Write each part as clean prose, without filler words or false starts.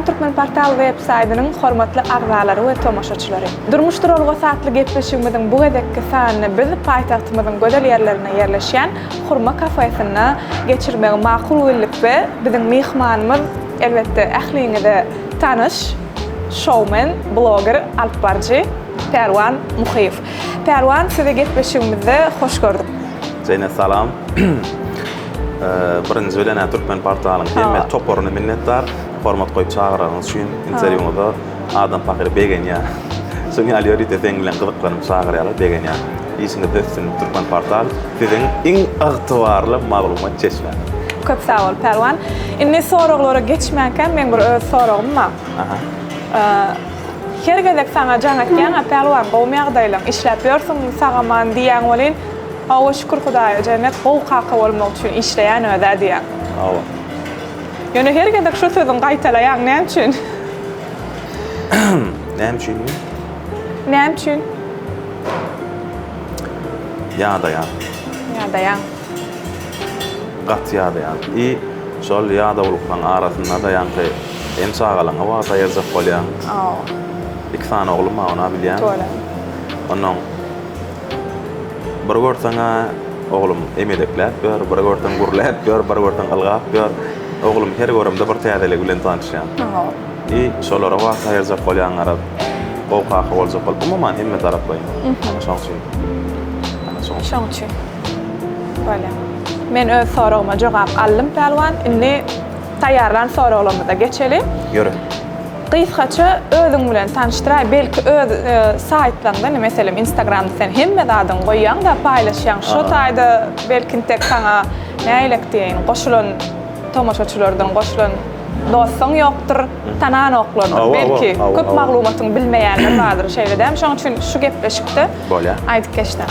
Salam Türkmenportal web saýdynyň hormatly agzalary we tomaşaçylary! Durmuş duralgasy atly gepleşigimiziň bu gezekki sanyny biz paýtagtymyzyň gözel ýerlerinde ýerleşýän Hurma kafesinde geçirmegi makul bildik we biziň myhmanymyz elbetde ähliňize tanyş şoumen, bloger, alypbaryjy Pälwan Muhyýew. Pälwan sizi gepleşigimizde hoş gördük. Jennet salam. Birinji bilen-ä Türkmen portalyň hemme toparyna minnetdar. Hormat goýup çagyranyňyz üçin interwýuňyza adam pahyr begenýär. Şuň ýaly ýörite seň bilen gyzyklanyp çagyrýarlar begenýän. Işiňizde üstünlik Türkmen portal siziň iň ygtybarly maglumat çeşmäňiz. Köp sag bol Pälwan. Indi soraglara geçmänkäm meň bir öz soragym bar. Aha. Her gezek saňa jaň etýän-ä Pälwan gowumy ýagdaýlaň, işläp ýörsüňmi sag-aman diýýäň welin, Hawa şükür Hudaýa Jennet gowy kaka bolmak üçin işleýän özä diýýäň. Hawa. Ýöne her gezek şu sözüň gaýtalaýaň näme üçin? Näme üçinmi? Näme üçin? Ýadaýan. Ýadaýaň. Gaty ýadaýan. I şol ýadawlyklaň arasynda-da ýaňky hem çagalaňa wagt aýyrjak bolýaň. Hawa. Iki sany oglum bar, ony-a bilýäň. Tüweleme. Onnoň Bir görseň-ä, oglum emedekläp ýör, bir görseň gürläp ýör, bir görseň ylgap ýör. Oglum her göremde bir täzeligi bilen tanyşýan. I şolara wagt aýyrjak bolýan garaz, gowy kaka boljak bolup, umuman hemme taraplaýyn. Ana şoň üçin. Ana şoň üçin. Şoň üçin. Bolýar. Men öz soragyma jogap aldym, Pälwan. Indi taýýarlan soraglarymyza geçeli. Ýöre. Gysgaça özüň bilen tanyşdyraý belki öz saýtlaňda indi meselem instagramda sen hemme zadyňy goýýaňda paýlaşýaň şo taýda belki intek saňa nägilek diýeýin goşulan tomaşaçylardan goşulan dostuň ýokdur tananoklardyr belki köp maglumatyňy bilmeýänler bardyr şeýle dämi şoň üçin şu gepleşikde Bolýar. aýdyp geçseň.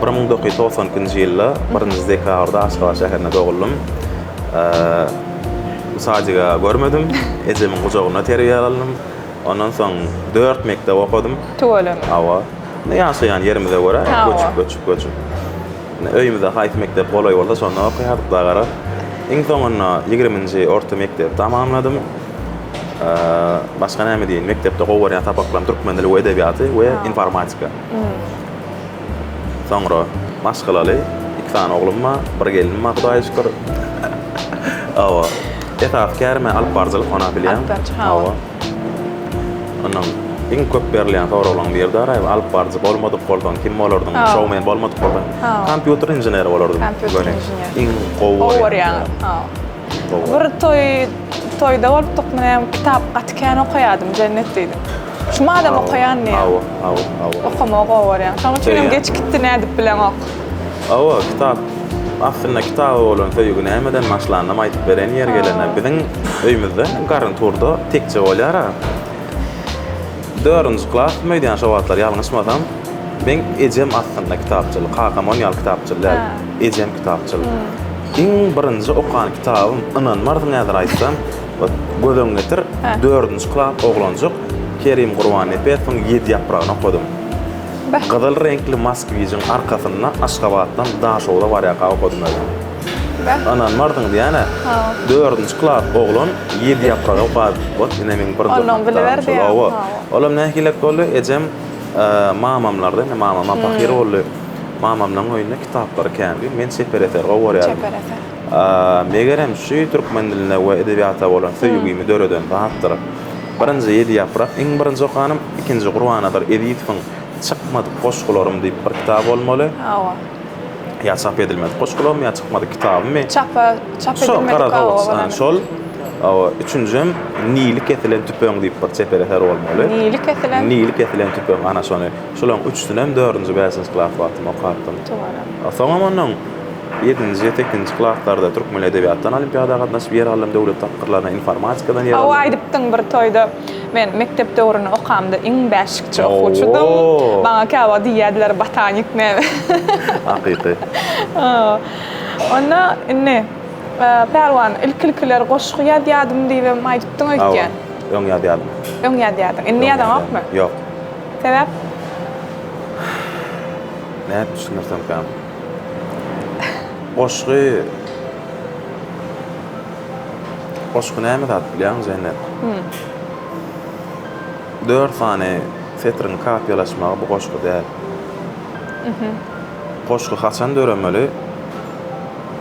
1992-nji ýylda birinji dekabrda Aşgabat şäherinde doguldym. Sadiga görmedim. Ejemiň gujagynda terbiýe aldym. Ondan soň dört mekdep okadym. Tüweleme. Hawa. Indi ýaşaýan ýerimize görä göçüp, göçüp, göçüp. Indi öýümize haýsy mekdep golaý bolsa şonda okaýardyk da garaz. Iň soňunda ýigriminji orta mekdebi tamamladym. Başga näme diýeýin, mekdepde gowy görýän sapaklarym türkmen dili we edebiýaty we informatika. Soňra maşgalaly, iki sany oglum bar, bir gelinim bar Hudaýa şükür. Hawa. Esasy kärim alyp baryjylyk, ony bilýäň. Alyp baryjy, hawa. Ondan iň köp berilýän soraglaryň biri-de araý, alyp baryjy bolmadyk bolsaň kim bolardyň, şoumen bolmadyk bolsaň, kompýuter inženeri bolardym. Kompýuter inženeri. Iň gowy Gowy görýäň. Hawa. Bir toý toýda bolupdykmy näme, kitap gaty kän okaýardym, Jennet diýdim. Şu madam okaýan diýýär. Hawa, hawa, hawa. Okamagy gowy görýän. Şonuň üçin hem geç gitdi nädip bileňok. Hawa, kitap aslynda kitaba bolan söýgi nämeden başlanynam aýdyp bereýin ýeri gelende. Biziň öýümizde garniturda tekje bolýar-a. Dördünji klasmy öýdýän şo wagtlar ýalňyşmasam. Meň ejem aslynda kitapçyl, kakam on ýaly kitapçyl däl. Ejem kitapçyl. Iň birinji okan kitabym, ynanmarsyň häzir aýtsam, Göz öňüňe getir, dördünji klas oglanjyk Kerim Gurbannepesowyň Ýedi ýapragyny okadym. Gyzyl reňkli Moskwijiň arkasynda Aşgabatdan Daşogza barýarka okadym özüm. Ynanmarsyň diýýän-ä. Dördünji klas oglan Ýedi ýapragy okap, ot ine meň birinji okan kitabym şol. Hawa. Olam nähilek boldy, ejem mamamlarda, indi mamam pahyr boldy. Mamamlaryň öýünde kitaplar kändi. Men çeper eser gowy görýärdim. Çeper eser. Megerem şu türkmen diline we edebiýata bolan söýgimi döreden zatdyr. Birinji Ýedi ýaprak iň birinji okanym, ikinji Gurbannazar Ezizowyň Çykmadyk goşgularym diýip bir kitaby bolmaly. Hawa. Ýa çap edilmedik goşgularmy ýa çykmadyk kitabymy. Çapa, çap edilmedik hawa. Şol. Hawa, üçünjem Nili kesilen tüpeň diýip bir çeper eser bolmaly. Nili kesilen? Nili kesilen tüpeň, ana şony. Şolaryň üçüsinem dördünji, bäşinji klas wagtym okapdym. Tüweleme. Soňam onnoň Ýedinji, sekizinji klaslarda türkmen edebiýatdan olimpiada gatnaşyp ýer aldym, döwlet tapgyrlarynda informatikadan ýer aldym. Hawa aýdypdyň bir toýda men mekdep döwründe okamda iň bäşikçi okuwçydym. Maňa käwagt diýýärdiler botanik näme. Hakyky. Onda indi Pälwan ilki-ilkiler goşgy ýazýadym diýibem aýdypdyň öýtýän. Hawa, öň ýazýadym. Öň ýazýadyň. Indi ýazaňokmy? Ýok. Sebäp? Nädip düşündirsemkäm? Goşgy. Goşgy näme zat bilýäňmi Jennet? Dört sany setiriň kapiýalaşmagy bu goşgy däl. Goşgy haçan döremeli?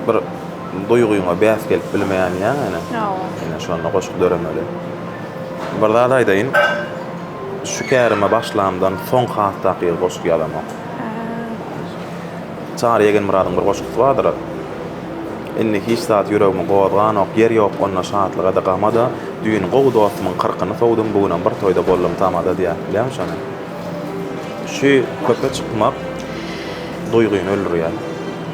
Bir duýgyňa bäs gelip bilmeýän diýýäň ene. Ine şonda goşgy döremeli. Bir zat aýdaýyn. Şu kärime başlamdan soň has takygy goşgy ýazamok. Çary Ýegenmyradyň bir goşgusy bardyr. Indi hiç zat ýüregimi gozganok, Ýer ýok onda şatlyga-da, gama-da. Düýn gowy dostumyň kyrkyny sowdum, Bu günem bir toýda boldum tamada diýýär. Bilýäňmi şony? Şu köpe çykmak duýgyny öldürýär.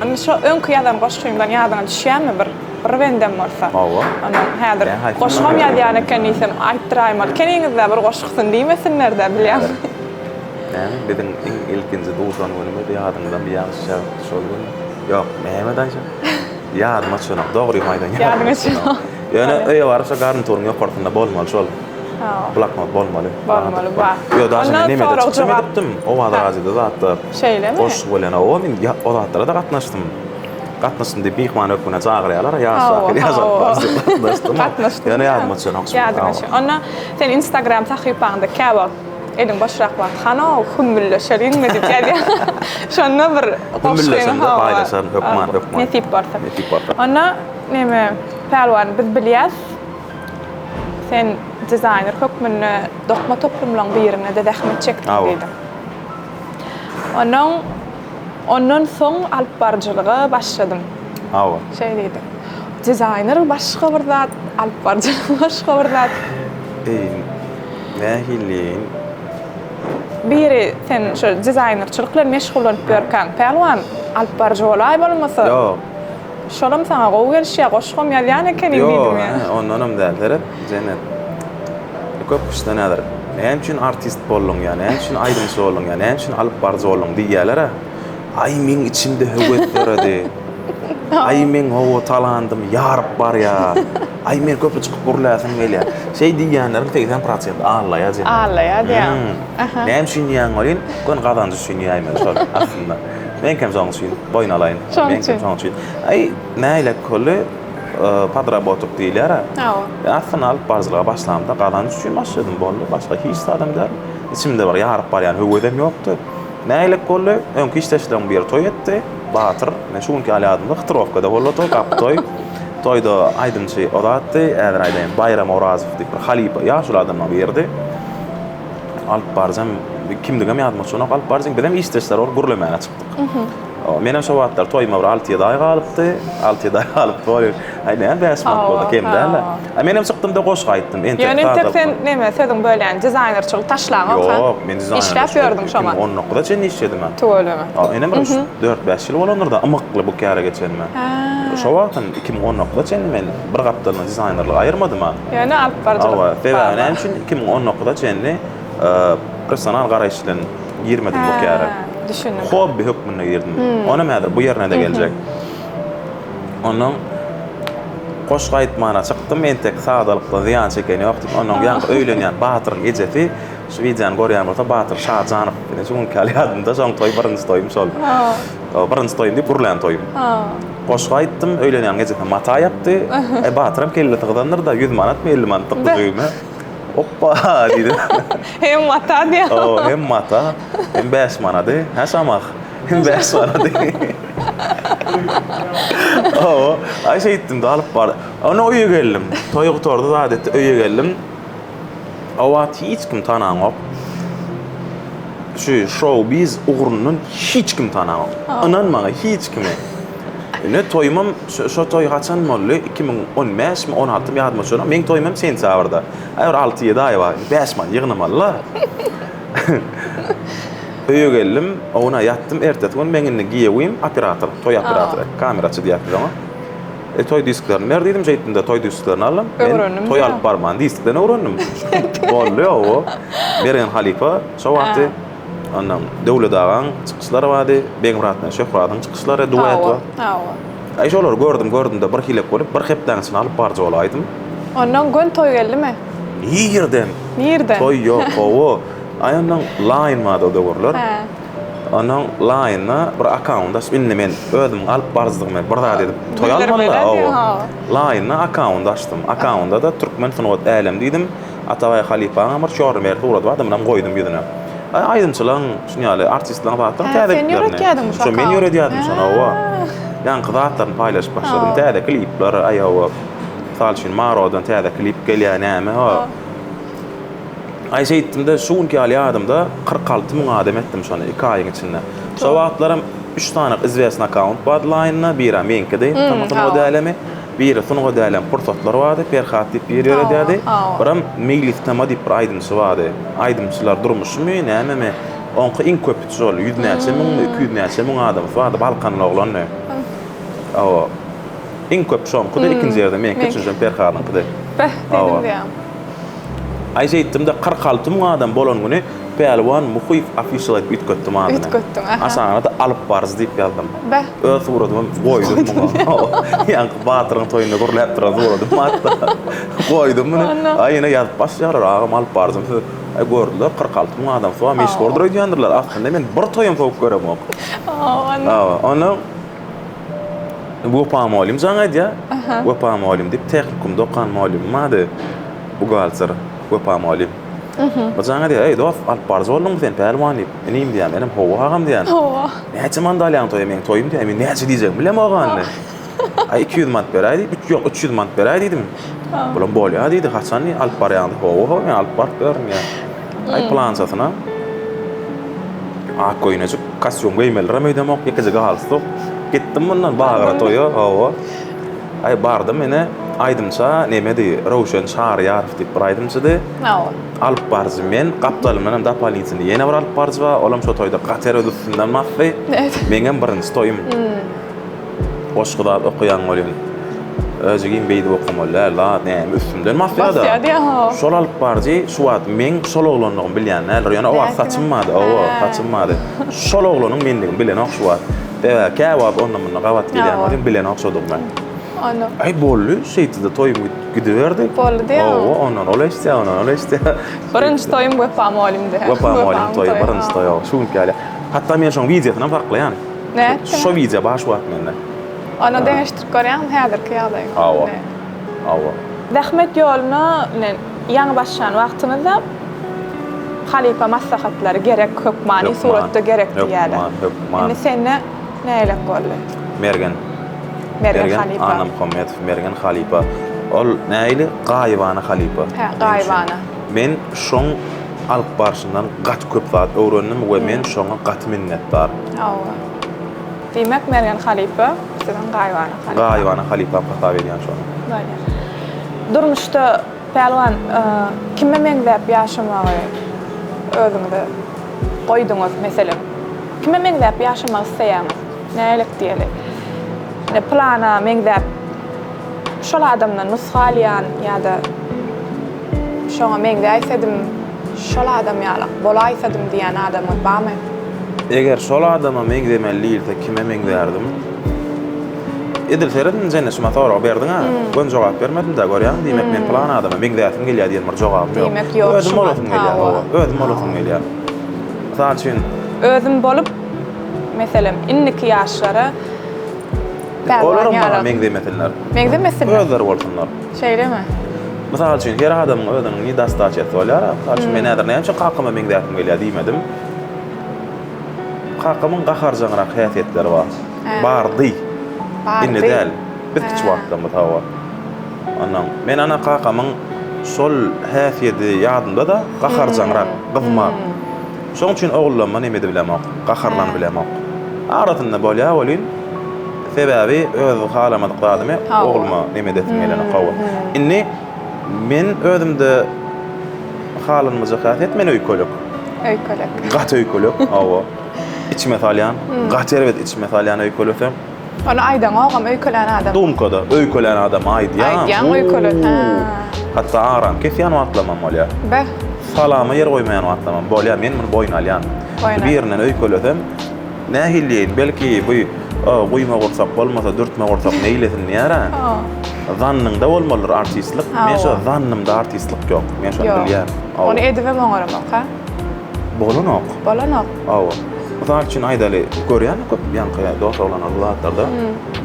Indi şo öňki ýazan goşgyňdan ýadyňa düşýärmi bir, bir bendem bolsa? Hawa. Onuň häzir goşgam ýazýan eken diýsem, aýtdyraýmaly ekeniňiz-dä bir goşgusyny diýmesinler-dä, bilýäňmi? Näme, biziň iň ilkinji duşan günümiz ýadyňdamy ýagşy şol gün? Ýok, näme daýza? Ýadyma düşenok, dogrymy aýdan ýadyma düşenok. Ýöne öýe baryp şo garnituryň ýokarsynda bolmaly şol. Bloknot bolmaly. Bolmaly, bar. Ýok, daşy men nemede çykyşam edipdim, Owaz radioda zatda. Şeýlemi? Goşgy bilen, hawa, men o zatlara-da gatnaşdym. Gatnaşdym diýip myhman hökmünde çagyrýarlar, ýaş şahyr, ýaş alyp baryjy gatnaşdym. Gatnaşdym. Ýöne ýadyma düşenok. Ýadyňa düşen. Onda sen Instagram sahypaňda käwagt Eliň boşrak wagty hano hümmülleşeliňmi diýip ýazýar. Şonda bir goşgyny paýlaşaryn hökman hökman. Nesip bolsa. Nesip bolsa. Onda neme Pälwan biz bilýäs sen dizaýner hökmünde dokma toplumlaryň birinde-de zähmet çekdiň diýdiň. Onuň ondan soň alyp baryjylyga başladym. Hawa. Şeý diýdiň. Dizaýner başga bir zat, alyp baryjylyk başga bir zat. Eý, nähiliýin? Biri sen şu dizaýnerçilik bilen meşgullanyp ýörkäň, Pälwan, alyp baryjy bolaý bolmasa. Ýok. Şolam saňa gowy gelişýär, goşgam ýazýan ekeniň diýdim ýa. Ýok, ondanam däl. Seret, Jennet. Köp kişiden häzir, Näme üçin artist bolduň ýa näme üçin aýdymçy bolduň ýa näme üçin alyp baryjy bolduň diýýäler-ä. Aý, meň içimde höwes döredi. Aý, meň hawa talandym ýaryp barýar. Aý, men köpe çykyp gürläsim gelýär. Şeý diýýänleriň 80 prosenti allaýar Jennet. Allaýar diýýäň. Näme üçin diýýän welin, göni gazanç üçin diýäýmeli şol aslynda. Meňkem şoň üçin, boýun alaýyn. Şoň Meňkem üçin. şoň üçin. Aý, nähilek boldy, podrabotok diýilýär-ä. Hawa. Men aslynda alyp baryjylyga başlamda gazanç üçin başladym, boldy. Başga hiç zadam däl. Içimde bir ýaryp barýan höwesem ýokdy. Nähilek boldy, öňki işdeşleriň biri toý etdi, Batyr. Men şu günki ýaly ýadymda, Hytrowkada boldy toý, gap toý. Toýda aýdymçy Ozatdy, häzir aýdaýyn, Baýram Orazow diýip bir halypa, ýaşuly adamlaryň biridi. Alyp baryjam kimdigem ýadyma düşenok, alyp baryjyň bizem işdeşler bolup gürlemäne çykdyk. Menem şo wagtlar toýuma bir alty-ýedi aý galypdy. Alty-ýedi aý galypdy bolýar. Aý näme bäş manat bolsa kem däl-ä. Aý menem çykdym-da goşgy aýtdym. Entek Ýöne entek sen neme sözüň bölýän dizaýnerçiligi taşlaňok ha? Ýok, men dizaýnerçilik Işläp ýördüň şo wagt. 2019-a çenli işledim men. Tüweleme. Ine bir üç, dört-bäş ýyl bolandyr-da ymykly bu käre geçenime. Şo wagtam 2019-a çenli men bir gapdalyndan dizaýnerligi aýyrmadym-a. Ýöne alyp baryjylyk. Hawa, sebäbi näme üçin 2019-a çenli professional garaýyş bilen girmedim bu käre. Düşündim. Hobbi hökmünde girdim. Onam häzir bu ýerine-de geljek. Ondan goşgy aýtmana çykdym, entek sadalykdan zyýan çeken ýok diýip, ondan ýaňky öýlenýän Batyryň ejesi şu wideony görýän bolsa Batyr Şajanow, ine şu günki ýaly ýadymda, şoň toýy birinji toýum şol. Birinji toýum diýip gürlän toýum. Goşgy aýtdym, öýlenýäniň ejesi mata ýapdy. Aý Batyram kellesi gyzandyr-da, ýüz manatmy, 50 manat dykdy jübime. Oppa diýdi. Hem mata diýýär. Hawa, hem mata, hem bäş manady. Hä Şamah? Hem bäş manady. Hawa, aý şeýtdim-de alyp bar. Onda öýe geldim. Toý gutardy, zat etdi, öýe geldim. O wagt hiç kim tanaňok. Şu şou-biz ugrundan hiç kim tanaňok. Ynan maňa, hiç kimi. Ine toýumam şo toý haçan boldy? 2015 mi, 16 my ýadyma düşenok. Meň toýum hem sentýabrda. Aý bir 6-7 aý bar. 5 manat ýygnamaly-la. Öýe geldim, ona ýatdym. Ertesi gün meň indi giýewim operator, toý operatory, kameraçy diýýäs biz oňa. E toý disklerini ber diýdim, şeýtdim-de toý disklerini aldym. Öwrendim. Toý alyp barman diskden öwrendim. Boldy o. Mergen halypa şo wagty ondan Döwlet agaň çykyşlary bardy, Begmyrat bilen Şöhradyň çykyşlary duet bar. Hawa. Aý şolary gördüm, gördüm-de bir hilek bolup bir hepdäň içinde alyp baryjy bolaýdym. Ondan gön toý geldimi? Nirden? Nirden? Toý ýok, hawa. Aý ondan laýyn bardy o döwürler. Hä. Onuň laýynda bir akkaunt açyp, indi men özümiň alyp baryjydygymy bir zat edip toý almaly-da, hawa. Laýynda akkaunt açdym. Akkaunda-da Türkmen sungat älemi diýdim. Atabaý halypaňam bir çorny-berli suraty bardy, munam goýdum ýüzüne. Aýdymçylaryň, şuny ýaly artistlaryň zatlaryň Hä, sen täzeliklerini. ýöretýärdiň şu Şo men akkaunty. ýöredýärdim şony, hawa. Hä. Ýaňky zatlaryny paýlaşyp başladym. Hawa. Täze klipler, aý hawa. Mysal üçin, Marodan täze klip gelýär, näme, hawa. Hawa. Aý şeýtdim-de, şu günki ýaly ýadymda, 46 müň adam etdim şony iki aýyň içinde. Şo wagtlaram üç sany izwesny akkaunt bardy laýynda, biri meňkidi, Hmm, Sungat hawa. älemi, biri Sungat älem pursatlar bardy, Perhat diýip biri Hawa, ýöredýärdi. hawa. Biram Meýlis Tama diýip bir aýdymçy bardy. Aýdymçylar durmuşymy, nämemi, oňky iň köpüsi şol, ýüz näçe müňmi, 200 näçe müň adamsy bardy, Balkanly oglandy. Hawa. Iň köp şoňkydy, ikinji ýerde meňki, Meňki. üçünjiden Perhadyňkydy. Beh, Hawa. diýdim diýýäň. Aý şeýtdim-de 46 müň adam bolan güni Pälwan Muhyýew official aýdyp üýtgetdim adyny. Üýtgetdiň, aha. Aşagyna-da alyp baryjy diýip ýazdym. Beh. Öz suratymam goýdum muňa. Ýaňky Batyryň toýunda gürläp duran suratym hatda. Goýdum muny. Onda. Aý ýene ýazyp başlaýarlar, agam alyp baryjym siz. Aý gördüler 46 müň adam sowa meşhurdyr öýdýändirler. Aslynda men bir toýam sowup göremok. Hawa, onda. Hawa, onda Wepa mugallym jaň edýär. Wepa mugallym diýip tehnikumda okan mugallymym bardy. Buhgalter Wepa mugallym. Bu jaň edýär, Eý, dost, alyp baryjy bolduňmy sen, pälwan diýip. Inim diýýän, menem hawa agam diýýän. Hawa. Näçe manat alýaň toýa, meň toýum diýýär. Men näçe diýjegimi bilemok indi. Aý, 200 manat beräý diýip, üç, ýok, 300 manat beräý diýdim. Bulam bolýar diýdi, haçan diýdi, alyp barýaň diýdi. Hawa, hawa, men alyp baryp berin diýýär. Aý, plançasyna ak köýnejik, kostýum geýmelidirem öýdemok, ýekeje galstuk. Gitdim mundan Bagyra toýa, hawa. Aý, bardym ine, aýdymça nemedi, Röwşen Çaryýarow diýip bir aýdymçydy. Hawa. Alyp baryjy men, gapdalymdan hem dopolnitnyý ýene bir alyp baryjy bar, olam şo toýda gaty erbet üstümden basdy. Meňem birinji toýum. Goşgy zat okaýaň welin, özügim beýdip okamaly däl, zat näme üstümden basýar-da. Basýar diýýär, hawa. Şol alyp baryjy şu wagt meň şol oglanlygymy bilýän däldir, ýöne o wagt saçym bardy, hawa, saçym bardy. Şol oglanyň mendigini bilenok şu wagt. Sebäbi käwagt onda-munda gabat gelýän welin bilenok şodugyny. Onda. Aý boldy, şeýtdi-de toýum gidiberdi. Boldy diýýäňmi? Hawa, ondan ol eşitýär, ondan ol eşitýär. Birinji toýum Wepa mugallymdy. Wepa mugallymyň toýy, birinji toýy, hawa, şu günki ýaly. Hatda men şoň wideosynam saklaýan. Nätdiň? Şo wideo bar şu wagt mende. Ony deňeşdirip görýäňmi häzirki ýagdaýyňy? Hawa. Hawa. Zähmet ýoluna ine ýaňy başlan wagtyňyzda halypa maslahatlary gerek, hökmany suratda gerek diýýärler. Hökman, hökman. Indi sende nägilek boldy? Mergen. Mergen halypa. Annamuhammedow Mergen halypa. Ol nähili gaýybana halypa. Hä, gaýybana. Men şoň alyp barşyndan gaty köp zat öwrendim we men şoňa gaty minnetdar. Hawa. Diýmek Mergen halypa siziň gaýybana halypa. Gaýybana halypam hasap edýän şony. Bolýar. Durmuşda Pälwan kime meňzäp ýaşamagy özüňize goýduňyz meselem? Kime meňzäp ýaşamak isleýäňiz? Nälik diýeli? Ine pylana meňzäp şol adamdan nusga alýan ýa-da Şoňa meňzäýsedim, şol adam ýalak bolaýsadym diýýän adamyňyz barmy? Eger şol adama meňzemeli diýilse kime meňzärdim? Edil seredin Jennet şu maňa soragy berdiň-ä, göni jogap bermedim-dä görýäňmi diýmek men pylan adama meňzäsim gelýär diýen bir jogabym ýok. Diýmek ýok Özüm bolasym gelýär, hawa, özüm bolasym gelýär. Mysal üçin. Özüm bolup, meselem, indiki ýaşlara pälwan Olaram maňa ýalak. meňzemesinler. Meňzemesinler? Özleri bolsunlar. Şeýlemi? Mysal üçin, her adamyň özüniň nedostaçasy bolýar. Mysal üçin, men häzir näme üçin kakama meňzäsim gelýär diýmedim. Kakamyň gaharjaňrak häsiýetleri bar. Bardy. Indi däl. Biz kiçi wagtlarymyz hawa. Ondan men ana kakamyň şol häsiýeti ýadymda-da, gaharjaňrak, gyzma. Şoň üçin ogullanma neme edibilemok, gaharlanybilemok. Arasynda bolýar welin, sebäbi öz halamadyk zadymy ogluma neme edesim gelenok, hawa. Indi men özümde halanmajak häsiýet men öýkelek. Öýkelek. Gaty öýkelek, hawa. Içime salýan, gaty erbet içime salýan öýkelesem. Ony aýdaňogam öýkelän adam. Dumkada öýkelän adam aýdýan. Aýdýaň öýkelän. Hä. Hatda aram kesýän wagtlamam bolýar. Beh. Salama ýer goýmaýan wagtlamam bolýar. Men muny boýun alýan. Boýun Birinden öýkelesem nähili diýeýin, belki bu guýma gursak bolmasa dürtme gursak neýlesin diýär-ä. Zannyňda bolmalydyr artistlik. Men şo zannymda artistlik ýok. Men şony bilýän. Ony edibem oňaramok, ha? Bolanok. Bolanok. Hawa. Mysal üçin aýdaly, görýän köp ýaňky dos oglanlar bu zatlarda.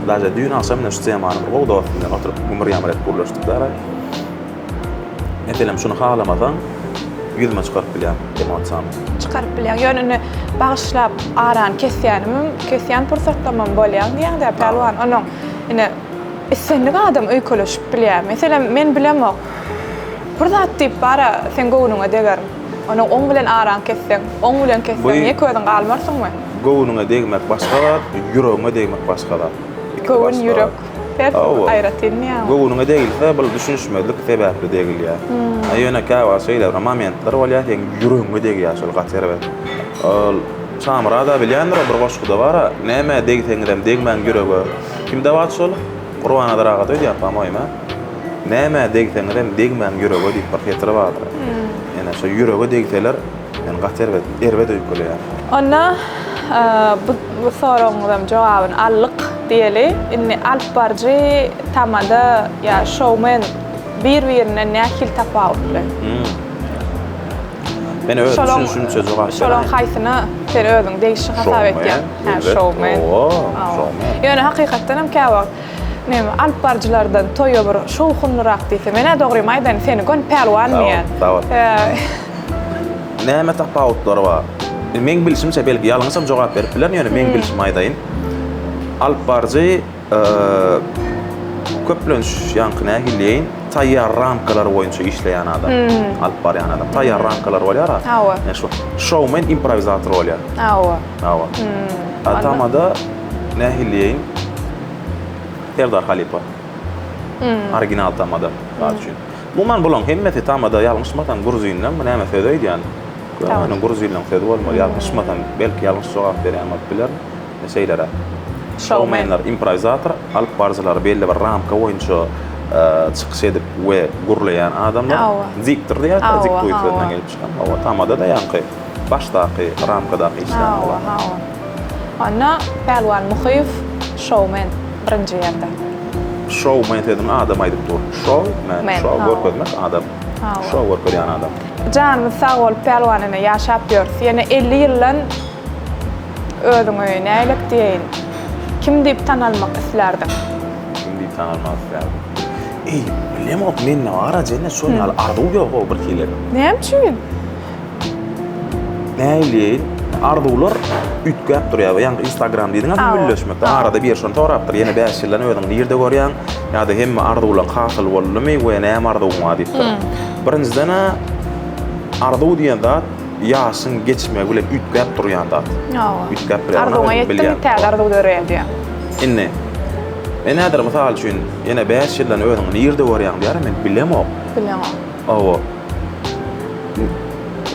Daže düýn agşam ine şu temany bir gowy dostum bilen oturyp gümür-ýamyr edip gürleşdik dara. Meselem şuny halamasaň ýüzüme çykaryp bilýän emosiýamy. Çykaryp bilýäň. Ýöne indi bagyşlap arany kesýänimem, kesýän pursatlamam bolýar diýýäň-dä Pälwan. Onuň ine islendik adam öýkeleşip bilýär. Meselem men bilemok. Bir zat diýip bara seň göwnüňe degerin. Onuň oň bilen araňy kesseň, oň bilen kesseň ýeke özüň galmarsyňmy? Göwnüňe degmek başga zat, ýüregiňe degmek başga zat. Göwün, ýürek hersi aýratyn diýýäňmi? Göwnüňe degilse, bul düşünişmezlik sebäpli degilýär. A ýöne käwagt şeýle bir momentler bolýar, seň ýüregiňe degýär şol gaty erbet. Ol Şamyrat-a bilýändir, o bir goşguda bar-a, Nämä degseňizem degmäň ýürege. Kimde bar şol? Gurbannazar agada öýdýän, po-moýym-a. Nämä degseňizem degmäň ýürege diýip bir setiri bardyr. Ene şo ýürege degseler men gaty erbet erbet öýkeleýän. Onda bu bu soragyňyzam jogabyny aldyk diýeli. Indi alypbaryjy, tamada ýa şoumen bir-birinden nähili tapawutly? Men öz düşünişimçe jogap beräýin. Şolaň haýsyna sen özüňi degişli hasap etýäň? Hä, şoumen. Şoumen. Ýöne hakykatdan hem käwagt Näme, alyp baryjylardan toýa bir şowhunlyrak diýse, men-ä dogrymy aýdaýyn, seni göni pälwan diýýän. Sag bol, sag bol. Näme tapawutlary bar? Meň bilşimçe, belki ýalňyşam jogap berip bilerin, ýöne meň bilşimi aýdaýyn. Alyp baryjy köplenç ýaňky nähili diýeýin, taýýar ramkalar boýunça işleýän adam. Alyp barýan adam. Taýýar ramkalar bolýar-a. Hawa. Ýa şu şoumen improwizator bolýar. Hawa. Hawa. A tamada nähili diýeýin? Serdar halypa. Original tamada zat üçin. Umuman bulaň hemmesi tamada ýalňyşmasam gruzinleňmi näme sözi öýdýän. Ýöne gruzinleň sözi bolmaly ýalňyşmasam belki ýalňyş jogap berýän bolup bilerin. Şeýleräk. Şoumenler improwizator, alyp baryjylar belli bir ramka boýunça çykyş edip we gürleýän adamlar. Diktor diýýärler, diktuý sözünden gelip çykan. Hawa, tamada-da ýaňky başdaky ramkadaky işlän Hawa, hawa. Onda Pälwan Muhyýew şoumen birinji ýerde. Şoumen sözüni adam aýdyp dur. Şou, men, şou görkezmek adam. Şou görkezýän adam. Janymyz sag bolup Pälwan ene ýaşap ýörüs. Ýene 50 ýyldan özüňi näýlek diýeýin, kim diýip tanalmak islärdiň? Kim diýip tanalmak islärdim? Eý, bilemok, mende bar-a Jennet şol ýaly arzuw ýog-ow birhili. Näme üçin? Näbileýin, arzuwlar üýtgäp durýar. Ýaňky Instagram diýdiň-ä hümmülleşmekde. Arada biri şony sorapdyr, ýene bäş ýyldan özüňi nirde görýäň? Ýa-da hemme arzuwlaň hasyl boldumy we näme arzuwyň bar diýipdir. Birinjiden-ä arzuw diýen zat ýaşyň geçmegi bilen üýtgäp durýan zat. Üýtgäp durýar. Arzuwyňa ýetdiň, täze arzuw döreýär diýýär. Indi, men häzir mysal üçin ýene bäş ýyldan özüňi nirde görýäň diýýär, men bilemok. Bileňok. Hawa.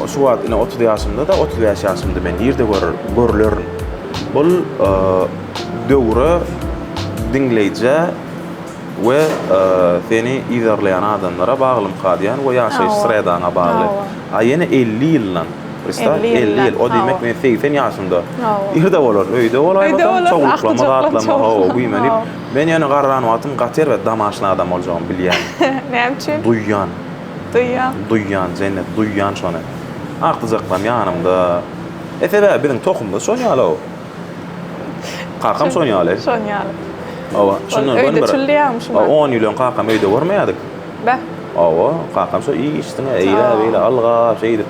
Şu wagt ine 30 ýaşymda-da, 35 ýaşymda men nirde görer, görülerin? Bul döwre, diňleýjä we seni yzarlaýan adamlara baglymyka diýýän we ýaşaýyş sredaňa bagly. A ýene 50 ýyldan, predstaw, 50 ýyl, o diýmek men 80 ýaşymda nirde bolaryn? Öýde bolaýmasam, çowluklama zatlama, hawa, güýmenip. Men ýöne garran wagtym gaty erbet damaşny adam boljagymy bilýän. Näme üçin? Duýýan. Duýýaň. Duýýan, Jennet, duýýan şony. Agtyjaklam ýanymda. E sebäbi biziň tohumymyz şon ýaly-ow. Kakam şon ýaly. Şon ýaly. Hawa, şondan Öýde bir. çüllýäňmi şu wagt? 10 ýyl öň kakam öýde görmeýärdik. Beh. Hawa, kakam şo iş diňe eýle-beýle ylgap şeýdip.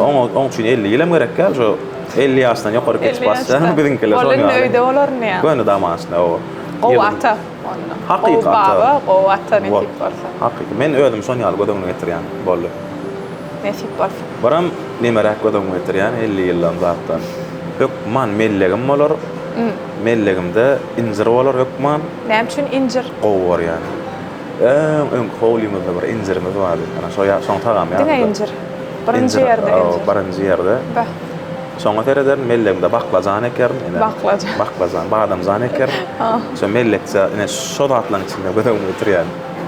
Oňa oň üçin 50 ýylam gerek däl, şo 50 ýaşdan ýokary geçip başlan biziňkiler şon ýaly. Ol indi öýde bolaryn diýýäň. Göni damaşny, hawa. Gowy ata. Onda. Hakyky Gowy ata. baba, gowy ata nesip bolsa. Hakyky. Men özüm şon ýaly göz öňüne getirýän. Boldy. Nesip bolsa. Biram nemeräk göz öňüme getirýän 50 ýyldan zatdan. Hökman mellegim bolar. Mellegimde injir bolar hökman. Näme üçin injir? Gowy görýän. Öň öňki howlymyzda bir injirimiz bardy. Ana şo ýa şoň tagamy ýadymda. Diňe injir. Birinji ýerde injir. Birinji ýerde. Beh. Şoňa serederin, mellegimde baklajan ekerin, ine. Baklajan. Baklajan, badamjan ekerin. Şo mellekje, ine şo zatlaryň içinde göz öňüme getirýän.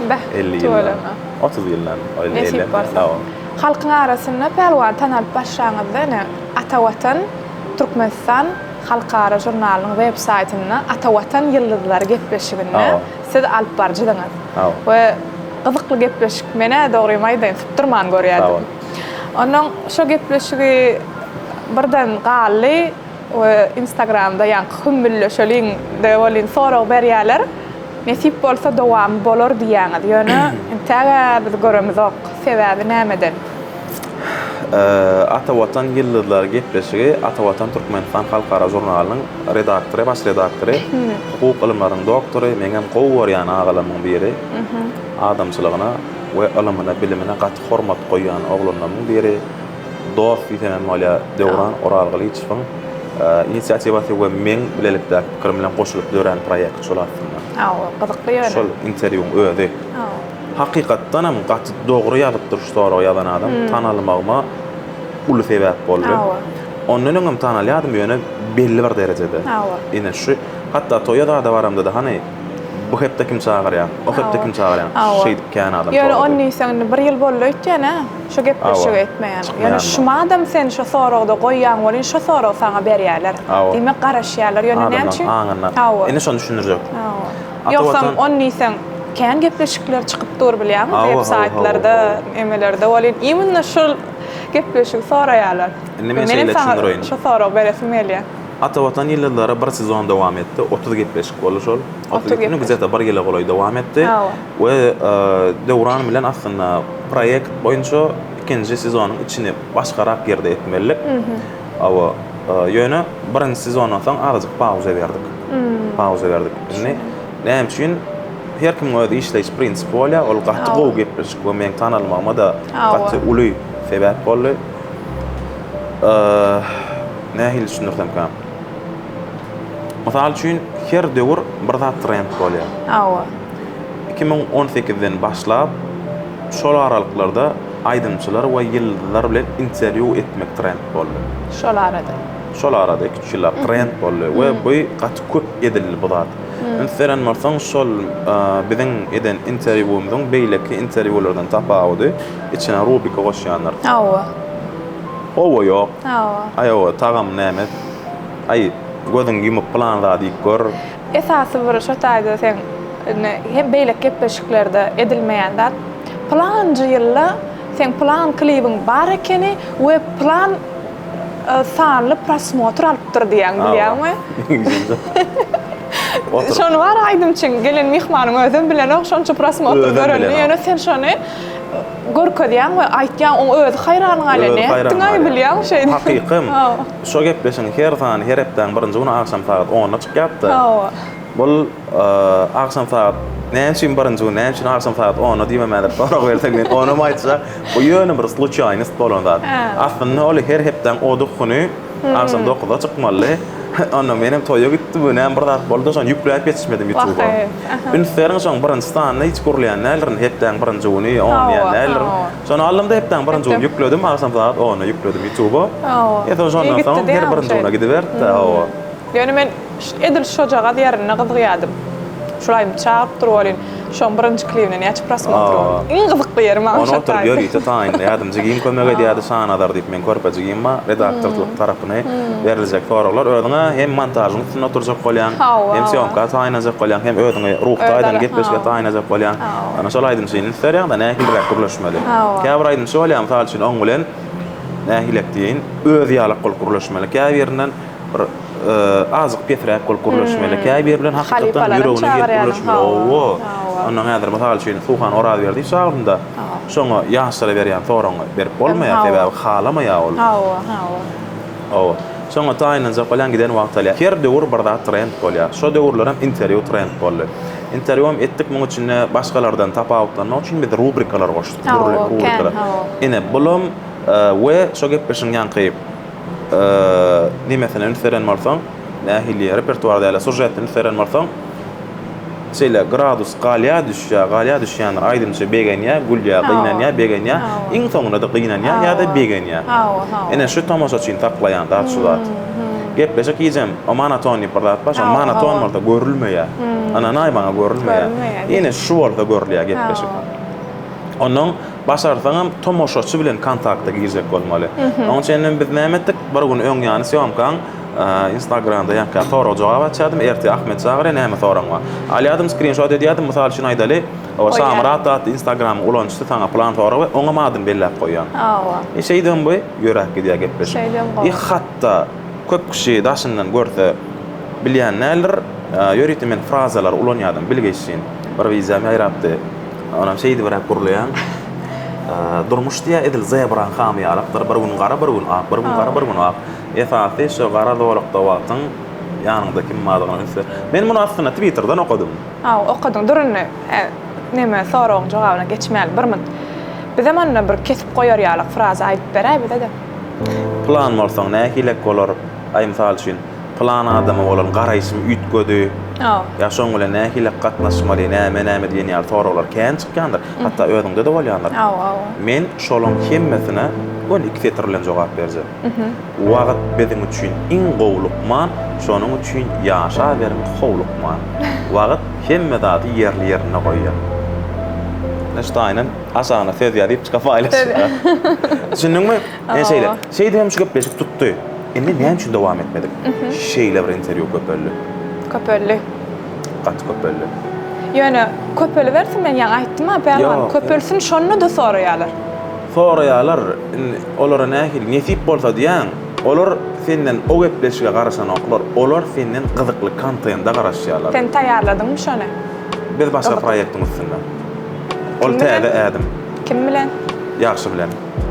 Beh, 50 ýyldan. Tüweleme. 30 ýyldan. Nesip bolsa. Halkyň arasynda pälwan tanalyp başlaňyzda ine Ata Watan Türkmenistan halkara žurnalynyň web saýtynda Ata Watan ýyldyzlary gepleşiginde siz alyp baryjydyňyz. We gyzykly gepleşik. Men-ä dogrymy aýdaýyn, sypdyrman görýärdim. Onnoň şo gepleşigi birden galdy. we Instagramda ýaňky hümmülleşeliň de welin sorag berýärler. Nesip bolsa dowamy bolar diýýäňiz. Ýöne intäg-ä biz göremizok. Sebäbi nämeden? Ata Watan ýyldyzlary gepleşigi Ata Watan Türkmenistan halkara žurnalynyň redaktory, baş redaktory, hukuk ylymlarynyň doktory, meňem gowy görýän agalarymyň biri, adamçylygyna we ylymyna, bilimine gaty hormat goýýan oglanlarymyň biri, dost diýsem hem bolýar, Döwran Orazgylyçowyň inisiatiwasy we meň bilelikdäki pikirim bilen goşulyp dörän proýekt şol aslynda. Hawa, gyzykly ýöne. Şol interwýuň özi. Hawa. Hakykatdanam gaty dogry ýazypdyr şu soragy ýazan adam. Tanalmagyma uly sebäp boldy. Hawa. Ondan öňem tanalýardym ýöne belli bir derejede. Hawa. Ine şu hatda toýa zada baramda-da hany bu hepde kim çagyrýaň, o hepde kim çagyrýaň şeýdip kän adam Ýöne sorady. ony diýseň indi bir ýyl boldy öýtýän-ä şu gepleşigi etmeýän. Ýöne Çykmaýan şumadam sen şu soragda goýýaň welin şo soragy saňa berýärler. Hawa. Diýmek garaşýarlar. Ýöne näme üçin? Adamlaryň aňynda. Hawa. Indi şony düşündirjek. Hawa. Ata Ýogsam Watan. ony diýseň kän gepleşikler çykyp dur bilýäňmi Hawa, web hawa, hawa, saýtlarda, hawa. emelerde welin imенно şol gepleşigi soraýarlar. Indi men Menem şeýle saňa düşündireýin. şo soragy beresim gelýär. Ata Watan ýyldyzlary bir sezon dowam etdi, 30 gepleşik boldy şol. 30 30 gepleşik. gde-to bir ýyla golaý dowam etdi. Hawa. We Döwran bilen aslynda proýekt boýunça ikinji sezonyň içini başgarak ýerde etmelidik. Hawa, ýöne birinji sezondan soň azajyk pauza berdik. Pauza berdik. Indi näme üçin? Her kimiň öz işleýiş prinsipi bolýar. Ol gaty gowy gepleşik we meň tanalmagyma-da gaty uly sebäp boldy. Nähili düşündirsemkäm? Mysal üçin, her döwür bir zat trend bolýar. Hawa. 2018-den başlap, şol aralyklarda aýdymçylar we ýyldyzlar bilen interwýu etmek trend boldy. Şol arada. Şol arada iki-üç ýyllap trend boldy we bu gaty köp edildi bu zat. Üns beren bolsaň, şol biziň eden interwýumyzyň beýleki interwýulardan tapawudy içine rubrika goşýanlar. Hawa. Hawa ýok. Hawa. Aý hawa, tagamy näme? Aý, gözüňi ýumup pylan zady iýip gör. Esasy bir şo taýda seň indi hem beýleki gepleşiklerde edilmeýän zat, pylanjy ýylda seň pylan klibiň bar ekeni we pylan sanly prosmotr alypdyr diýýäň bilýäňmi? Şony bar aýdymçyň gelen myhmanyň özem bilenok şonça prosmotr görenini ýöne sen şony görkezýäň we aýtýaň oň özi haýran galýar nätdiňaý bilýäňmi şeýdip. Hakykym şo gepleşigiň her sany her hepdäň birinji güni agşam sagat onda çykýardy. Hawa. Bul agşam sagat näme üçin birinji gün näme üçin agşam sagat onda diýmem häzir sorag berseň men onam aýtjak. Bu ýöne bir sluçaýnost bolan zat. Aslynda ol her hepdäň o güni agşam dokuzda çykmaly. Onda menem toýa gitdim, näme bir zat boldy, şony ýükläp ýetişmedim ýutuba. Üns beriň şoň birinji sanyna hiç gurulýan däldirin, hepdäň birinji güni on diýen däldirin. Şony aldym-da hepdäň birinji güni ýükledim, agşam sagat onda ýükledim ýutuba. E soň şondan soň her birinji güne gidiberdi-de, hawa. Ýöne men edil şojagaz ýerinde gyzygýadym. Şul aýdym çagyryp dur welin, şoň birinji klibine näçe prosmotr boldy. Iň gyzykly ýeri maňa Ony şo oturyp taýda. ýörite taýynlaýadym. Jigim kömek edýärdi, Şanazar diýip meň körpe jigim bar. Redaktorçylyk tarapyny beriljek soraglar. Özüňe hem montažyň üstünde oturjak bolýaň, hem sýomka taýynlajak bolýaň, hem özüňi ruh taýdan gepleşige taýynlajak bolýaň. Ana şol aýdymçyny üns berýäň-de nähiliräk gürleşmeli. Käbir aýdymçy bolýar, mysal üçin, oň bilen nähilek diýeýin, özi ýalak bolup gürleşmeli. Käbirinden bir azajyk pesräk bolup gürleşmeli. Käbiri bilen hakykatdan ýüregine girip gürleşmeli. Hawa. Ondan häzir mysal üçin Suhan Orazberdiýew çagyrynda şoňa ýaşlara berýän soragyňy berip bolmaýar, sebäbi halamaýar ol. Hawa, hawa. Hawa. Şoňa taýynlanjak bolýaň giden wagt alýar. Her döwür bir zat trend bolýar. Şo döwürlerem interwýu trend boldy. Interwýuam etdik, muň içinde başgalardan tapawutlanmak üçin biz rubrikalar goşduk. Dürli rubrikalar. Ine, bulam we şo gepleşigiň ýaňky nemesine üns beren bolsaň, nähili repertuar däl-de, sužetine üns beren bolsaň, şeýle gradus galýar, düşýär, galýar, düşýändir. Aýdymçy begenýär, gülýär, gynanýar, begenýär, iň soňunda-da gynanýar ýa-da begenýär. Ine, şu tomaşaçyny saklaýan zat şu zat. Gepleşik hijem o monoton diýip bir zat bar, şo monoton bolsa görülmeýär. Ynanaý maňa görülmeýär. Ine, şu bolsa görülýär gepleşik. Onnoň Başarsaňam tomaşaçy bilen kontakta girjek bolmaly. Onuň üçin biz näme etdik? Bir gün öň ýany sýomkaň Instagramda ýaňky sorag-jogap açýardym. Ertir Ahmet çagyrýar, näme soragyň bar? Alýardym, skrinşot edýärdim. Mysal üçin aýdaly, Şamyrat atly Instagramyň ulanyjysy saňa pylan sorag ber, oňam adyny belläp goýýan. Hawa. E şeýdibem bu ýöräp gidýär gepleşik. Şeýdibem gowy. E hatda. Köp kişi daşyndan görse bilýän däldir. Ýörite men frazalary ulanýardym Bill Geýtsiň. Bir wideom ýaýrapdy. Onam şeýdibiräk gürleýän. Durmuş diýýär edil zebraň hamy ýalakdyr. Bir gün gara, bir gün ak, bir gün gara, bir gün ak. Esasy şo gara zolakda wagtyň ýanyňda kim bardygyna üns ber. Men muny aslynda Twitterden okadym. Hawa, okadyň. Dur indi, neme, soragyň jogabyna geçmäli bir munt. Bizem onda bir kesip goýar ýalak fraza aýdyp beräý bize-de. Pylan bolsaň nähilek bolar? Aý, mysal üçin, pylan adama bolan garaýşym üýtgedi. Ýa şoň bilen nähilek gatnaşmaly, näme-näme diýen ýaly soraglar kän çykýandyr. Hatda özüňde-de bolýandyr. Men şolaň hemmesine göni iki setir bilen jogap berjek. Wagt biziň üçin iň gowy lukman, şonuň üçin ýaşaberiň howlukman. Wagt hemme zady ýerli-ýerinde goýýar. Ine şu taýynam aşagyna söz ýazyp çyka paýlaşýar. Düşündiňmi? Ine şeýle. Şeýdip hem şu gepleşik tutdy. Indi näme üçin dowam etmedik? Şeýle bir interwýu köpeldi. Köpeldi. Gaty köpeldi. Ýöne köpelibersin men ýaňy aýtdym-a Pälwan, köpelsin şonda-da soraýarlar. Soraýarlar, indi olara nähili nesip bolsa diýýäň, olar senden o gepleşige garaşanoklar, olar senden gyzykly kontende garaşýarlar. Sen taýýarladyňmy şony? Biz başga proýektiň üstünde. Ol täze ädim. Kim bilen? Ýagşy bilen.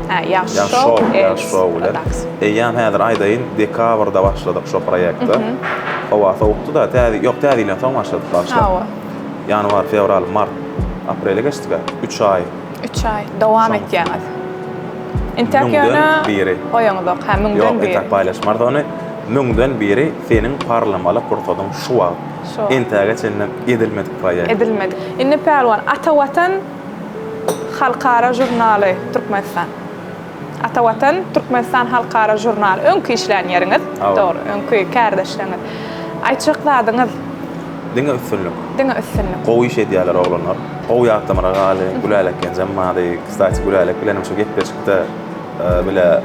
Hä, Ýagşy şou, Ýagşy şou bilen. Eýýäm häzir aýdaýyn, dekabrda başladyk şo proýekte. Howa sowukdy-da, täze, ýok, täze ýyldan soň başladyk, bagyşla. Hawa. Ýanwar, fewral, mart, aprele geçdik-ä, üç aý. Üç aý dowam etýäňiz. Intäk ýöne biri. Goýaňyzok. Hä, müňden Ýok, biri. intäk paýlaşmarys ony. Müňden biri seniň parlamaly pursadyň şu wagt. Şu wagt. Entäge çenlem edilmedik proýekt. Edilmedik. Indi Pälwan, Ata Watan halkara žurnaly Türkmenistan. Ata Watan Türkmenistan halkara žurnaly. Öňki işlän ýeriňiz. Dogry, öňki kärdeşleriňiz. Aýtjak zadyňyz? Diňe üstünlik. Diňe üstünlik. Gowy iş edýärler oglanlar. Gowy ýatlamalar galdy. Gülälek genjem bardy. Kstati Gülälek bilenem şu gepleşikde bile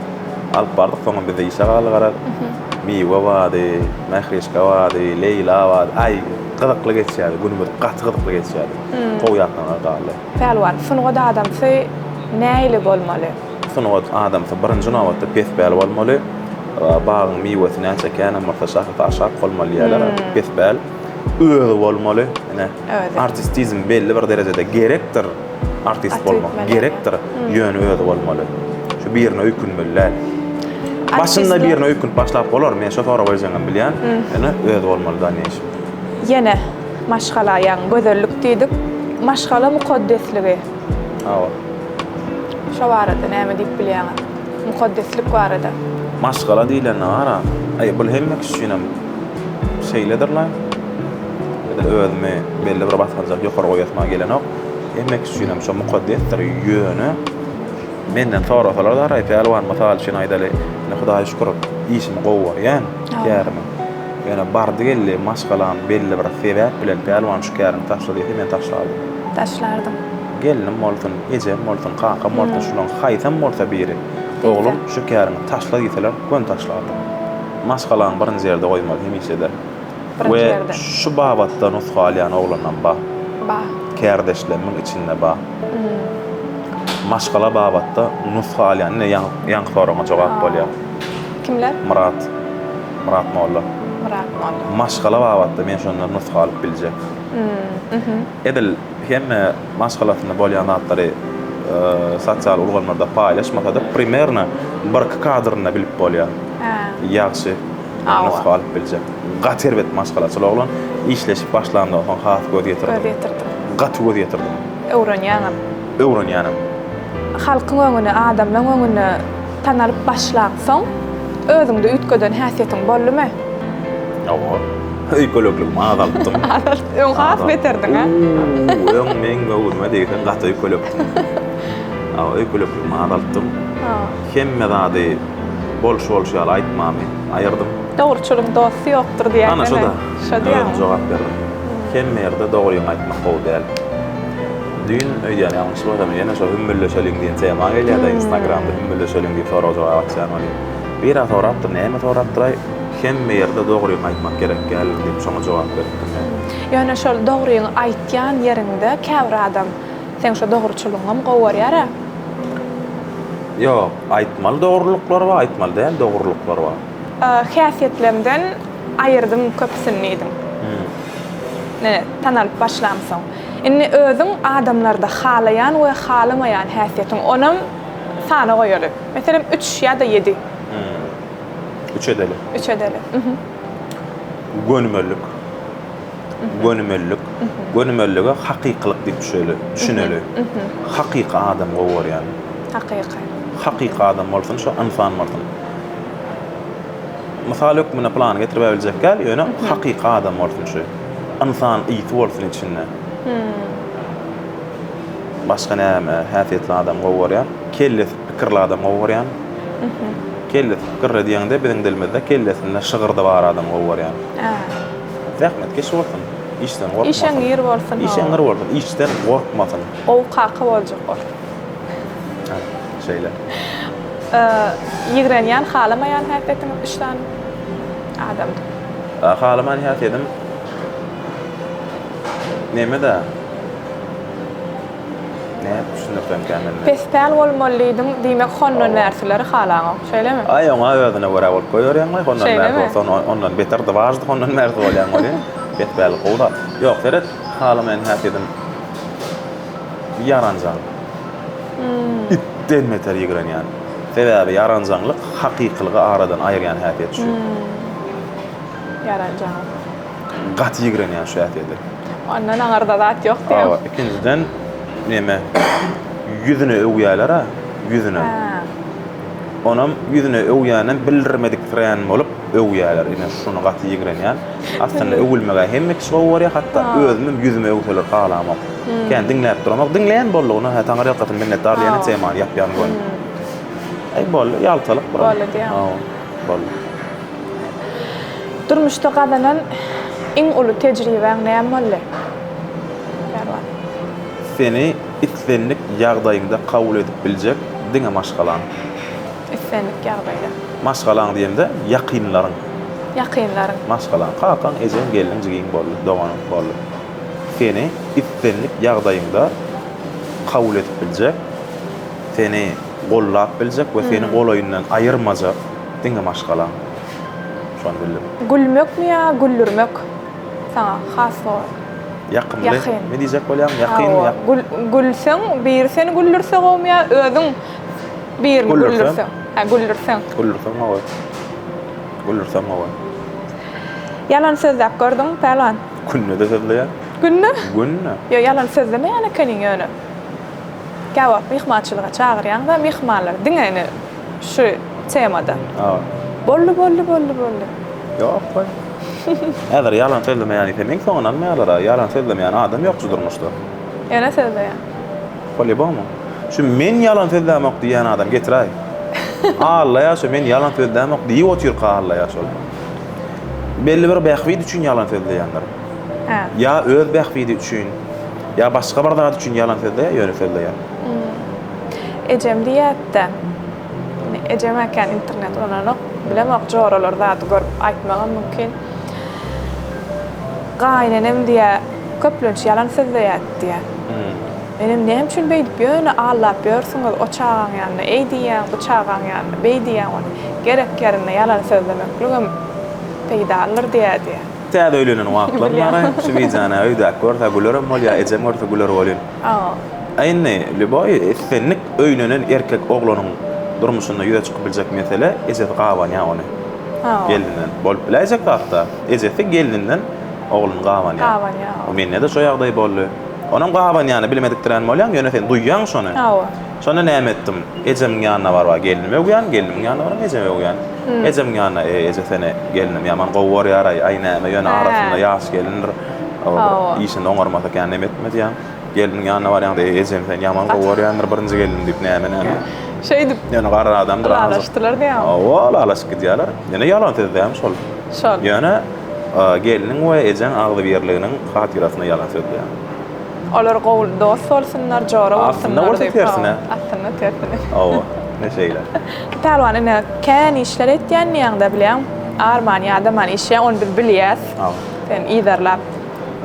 alyp bardyk. Soňam bizde işe galdy garaz. Miwe bardy, Mährişka bardy, Leýla bardy. Aý, gyzykly geçýärdi. Günümiz gaty gyzykly geçýärdi. Gowy ýatlamalar galdy. Pälwan, sungat adamsy nähili bolmaly? Sungat adamsy birinji nobatda pespäl bolmaly. Bagyň miwesi näçe känem bolsa şahasy aşak bolmaly diýýärler. Pespäl özi bolmaly. Ine, artistizm belli bir derejede gerekdir. Artist bolmak gerekdir, ýöne özi bolmaly. Şu birine öýkünmeli däl. Başynda birine öýkünip başlap bolar, men şo soragy berjegiňem bilýän, ýöne özi bolmaly dalneýşi. Ýene maşgala, ýagny gözellik diýdik. Maşgala mukaddesligi. Hawa. Şo barada näme diýip bilýäňiz? Mukaddeslik barada. Maşgala diýlende bar-a, aý bul hemme kişi üçinem şeýledir-laý. Edil özümi belli bir basgançak ýokary goýasym-a gelenok. Hemme kişi üçinem şo mukaddesdir. Ýöne menden sorasalar daraý, pälwan mysal üçin aýdaly, indi Hudaýa şükür işimi gowy görýän, kärimi. Ýöne bardy-geldi maşgalam belli bir sebäp bilen pälwan şu käriňi taşla diýse men taşlardym. Taşlardym. Gelnim bolsun, ejem bolsun, kakam bolsun şulaň haýsam bolsa biri oglum şu käriňi taşla diýseler göni taşlardym. Maşgalaňy birinji ýerde goýmaly hemişe-de. Birinji We ýerde. şu babatda nusga alýan oglanam ba. Ba. Kärdeşlerimiň içinde ba. Maşgala babatda nusga alýan ine ýaňky soragyňa jogap bolýar. Kimler? Myrat. Myrat molla. Myrat molla. Maşgala babatda men şondan nusga alyp biljek. Edil hemme maşgalasynda bolýan zatlary sosial ulgamlarda paýlaşmasa-da, primerno birki kadrynda bilip bolýar. Ýagşy nusga alyp biljek. Gaty erbet maşgalaçyl oglan. Işleşip başlandan soň has göz ýetirdim. Göz ýetirdim. Gaty göz ýetirdim. Öwrenýäňem. Öwrenýänem. Halkyň öňüne, adamlaň öňüne tanalyp başlaňsoň, özüňde üýtgeden häsiýetiň boldumy? Hawa. Öýkelekligimi azaltdym. Azalt. Öň has beterdiň-ä? Uuu, öň meň göwnüme degseň gaty öýkelekdim. Hawa, öýkelekligimi azaltdym. Hemme zady bolşy-bolşy ýaly aýtmamy aýyrdym. Dogruçylyň dosty ýokdur diýýäň. Ana şo-da. Şo diýýäňmi? Özüň jogap berdiň. Hemme ýerde dogryňy aýtmak gowy däl. Düýn öýdýän ýalňyşmasam ýene şo hümmülleşeliň diýen tema gelýärde instagramda hümmülleşeliň diýip sorag jogap açýan welin. Bira sorapdyr näme sorapdyraý hemme ýerde dogryňy aýtmak gerek däldir diýip şoňa jogap beripdim men. Ýöne şol dogryňy aýtýan ýeriňde käbir adam seň şo dogruçylygyňam gowy görýärä. Ýok aýtmaly dogrulyklar bar aýtmaly däl dogrulyklar bar. Häsiýetlerimden aýyrdym köpüsini diýdiň. Ine, tanalyp başlamsoň. Indi özüň adamlarda halaýan we halamaýan häsiýetiň, onam sana goýaly. Meselem, üç ýa-da ýedi. Üç edeli. Üç edeli. Gönümellik. Gönümellik. Gönümellige hakykylyk diýip düşeli, düşüneli. Hakyky adam gowy görýän. Hakyky. Hakyky adam bolsun, şo ynsan bolsun. Mysal hökmünde plany getirip biljek däl, ýöne hakyky adam bolsun şu. Ynsan ysy bolsun içinde. Başga näme häsiýetli adam gowy görýän? Kellesi pikirli adam gowy görýän. Kellesi pikirli diýeňde biziň dilimizde kellesinde şygyrdy bar adam gowy görýän. Zähmetkeş bolsun, işden gorkmasyn. Işeňňir bolsun. Işeňňir bolsun, işden gorkmasyn. Gowy kaka boljak bolsun. Şeýle. Ýigrenýän, halamaýan häsiýetiňiz üç sany adamda. Halamaýan häsiýetim neme-dä? Nädip düşündirsemkä men? Pespäl bolmaly diýdiň, diýmek hondan bärsileri halaňok, şeýlemi? Aý oňa özüne görä bolup goýberýäňmi, hondan bärsi bolsa ondan beter dwaždy hondan bärsi bolýaň welin, pespällik gowy zat. Ýok, seret, halamaýan häsiýetim ýaranjaň. Itden beter ýigrenýän. Sebäbi ýaranjaňlyk hakykylygy aradan aýyrýan häsiýet şu. Ýaranjaňlyk. Gaty ýigrenýän şu häsiýeti. Ondan aňyrda zat ýok diýýäň. Hawa, ikinjiden neme ýüzüne öwýäler-ä, ýüzüne. Onam ýüzüne öwýänem bildirmediksirän bolup öwýäler. Ine şuny gaty ýigrenýän. Aslynda öwülmeg-ä hemme kişi gowy görýär, hatda özümem ýüzüme öwseler halamok. Kän diňläp duramok. Diňleýän boldugyna, hä, Taňryýalkasyn minnetdar diýene temany ýapýan göni. Aý boldy, ýaltalyk bir. Boldy diýýäň. Hawa, boldy. Durmuşda gazanan iň uly tejribäň näme boldy, Pälwan? Seni islendik ýagdaýyňda kabul edip biljek diňe maşgalaň. Islendik ýagdaýda. Maşgalaň diýemde, ýakynlaryň. Ýakynlaryň. Maşgalaň, kakaň, ejeň, gelniň, jigiň boldy, doganyň boldy. Seni islendik ýagdaýyňda kabul edip biljek, seni gollap biljek we seni golaýyndan aýyrmajak diňe maşgalaň. Şony bildim. Gülmekmi ýa güldürmek saňa has gowy? Ýakymly. Ýakyn. Ne diýjek bolýaň? Ýakyn, Hawa. ýak. Gül, gülseň, biri seni güldürse gowumy ýa özüň birini Güldürsem. güldürseň? Hä, güldürseň. Güldürsem gowy. Güldürsem gowy. Ýalan sözläp gördüňmi, Pälwan? Günde-de sözleýän. Günde? Günde. Ýok, ýalan sözlemeýän ekeniň ýöne. Käwagt myhmançylyga çagyrýaň-da myhmanlary diňe ine şu temada. Hawa. Boldy, boldy, boldy, boldy. Ýok, goý. Häzir ýalan sözlemeýän diýsem, iň soňunda almaýarlar-a. Ýalan sözlemeýän adam ýok şu durmuşda. Ýöne sözleýän. Polýubomu. Şu men ýalan sözlämok diýýän adam getiräý. Allaýar şu men ýalan sözlämok diýip otyrka allaýar şol. Belli bir bähbit üçin ýalan sözleýändir. Hä. Ýa öz bähbidi üçin, ýa başga bir zat üçin ýalan sözleýär, ýöne sözleýär. Ejem diýýärdi-de. Indi ejem-ä kän internet ulananok, bilemok joralar zady görüp aýtmagam mümkin. Gaýynenem diýýär, köplenç ýalan sözleýärdi diýýär. Menem näme üçin beýdip ýöne aldap ýörsüňiz, o çagaň ýanynda eý diýýäň, bu çagaň ýanynda beý diýýäň ony gerek ýerinde ýalan sözlemekligem peýdalydyr diýýär diýýär. Täze öýlenen wagtlarym bar-aý, şu wideony öýdäki görse gülerem bolýar, ejem görse güler welin. A indi lýuboý islendik öýlenen erkek oglanyň durmuşynda ýüze çykyp biljek mesele ejesi gabanýar ony gelninden. Bolup biläýjek zat-da, ejesi gelninden ogluny gabanýar. Gabanýar. Mende-de şo ýagdaý boldy. Onam gabanýany bilmedikdirän bolýaň, ýöne sen duýýaň şony. Hawa. Şonda näme etdim? Ejemiň ýanyna baryp-a gelnimi öwýän, gelnimiň ýanyna baram ejemi öwýän. Ejemiň ýanyna, Eý, eje seni gelnim ýaman gowy görýär-aý, aý näme, ýöne arasynda ýaş gelindir, bir işini oňarmasa kän neme etme diýýän. Gelniň ýanyna barýaňda, Eý, ejem seni ýaman gowy görýändir, birinji gelnim diýip näme-näme. Şeýdip. Ýöne garry adamdyr azajyk. Ylalaşdylar diýýäňmi? Hawa, ylalaşyp gidýärler. Ýöne ýalan sözleýän şol. Şol. Ýöne gelniň we ejeň agzybirliginiň hatyrasyna ýalan sözleýän. Olar gowy dost bolsunlar, jora bolsunlar Aslynda bolsa diýip. tersine. Aslynda tersine. Hawa, ine şeýle. Pälwan ine kän işler etýän diýýäňdä bilýäň. Arman ýadaman işleýäň ony biz bilýäs. Hawa. Sen yzarlap